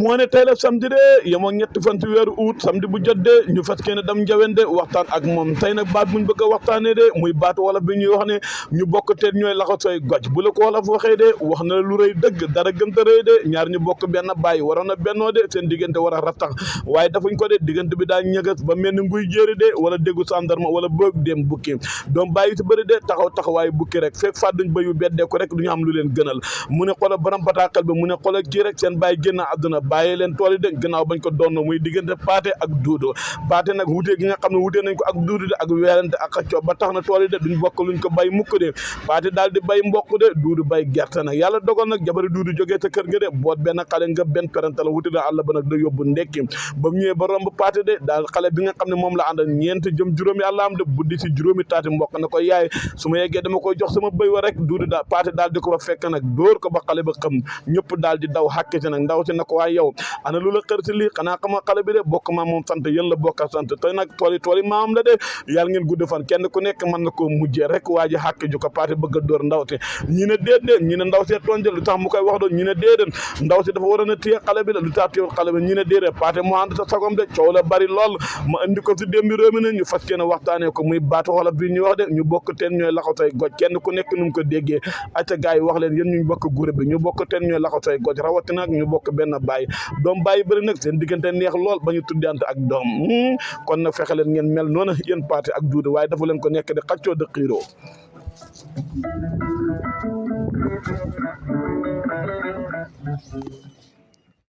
moo ne tey la samedi de yemoo ñetti fan ci weeru août samedi bu jot de ñu fas kenn dem Njaween de waxtaan ak moom tey nag baat buñ bëgg a waxtaanee de muy baatu wala bi ñuy wax ne ñu bokk teen ñooy laxasooy goj bu la ko wolof waxee de wax na lu rëy dëgg dara gënta rëy de ñaar ñu bokk benn bàyyi waroon a bennoo de seen diggante war a rattax waaye dafuñ ko de diggante bi daa ñëgas ba mel ni nguy jéeri de wala déggu sandarma wala boog dem bukki doom bàyyi si bëri de taxawaayu bukki rek fekk fàdduñ ba yu beddee ko rek du ñu am lu leen gënal mu ne xoolal borom bataaxal bi mu ne xoolal kii rek seen bàyyi génn àdduna bàyyi leen tool yi de gannaaw bañ ko doon muy diggante paate ak duudu paate nag wutee gi nga xam ne wutee nañ ko ak duudu de ak weerante ak xëccoo ba tax na tool yi de duñ bokk luñ ko bay mukk de paate daal di bay mboq de duudu bay gerte nag yàlla dogal nag jabari duudu jógee ca kër ga de boot benn xale nga benn parental wuti na àll ba nag da yóbbu ndekki ba mu ñëwee ba romb paate de daal xale bi nga xam ne moom la àndal ñeent jëm juróomi yàlla am de buddi si juróomi taati mboq na ko yaay su ma yeggee dama koy jox sama bëy wa rek duudu daal paate daal di ko fa fekk nag dóor ko ba xale ba xam ñëpp daal di daw xàkke si nag ndaw si na ko waay yow ana lu la xër si lii xanaa xama xale bi de bokk maa moom sant yéen la bokka sant te nag tool yi maam la de yàlla ngeen gudd fan kenn ku nekk mën na koo mujjee rek waa ji xàkke ju ko paate bëgg a dóor ndaw si ñi ne déedéet ñi ne ndaw see tonje lu tax mu koy wax doon ñi ne déedéet ndaw si dafa waroon a téye xale bi la lu tax téye xale bi ñi ne déedéet paate mu ànd sa sagom de coow la bari lool ma indi ko si démbi réew mi ne ñu fas yéene waxtaanee ko muy baatu wala bi ñuy wax de ñu bokk teen ñooy laxasooy goj kenn ku nekk nu mu ko déggee acca gars yi wax leen yéen ñu bokk groupe bi ñu bokk teen ñooy laxasooy goj rawatina ak ñu bokk benn baay doom bàyyi bëri nag seen diggante neex lool ba ñu tuddante ak doom kon nag fexe leen ngeen mel noonu yéen paate ak duudu waaye dafa leen ko nekk di xaccoo de xiiroo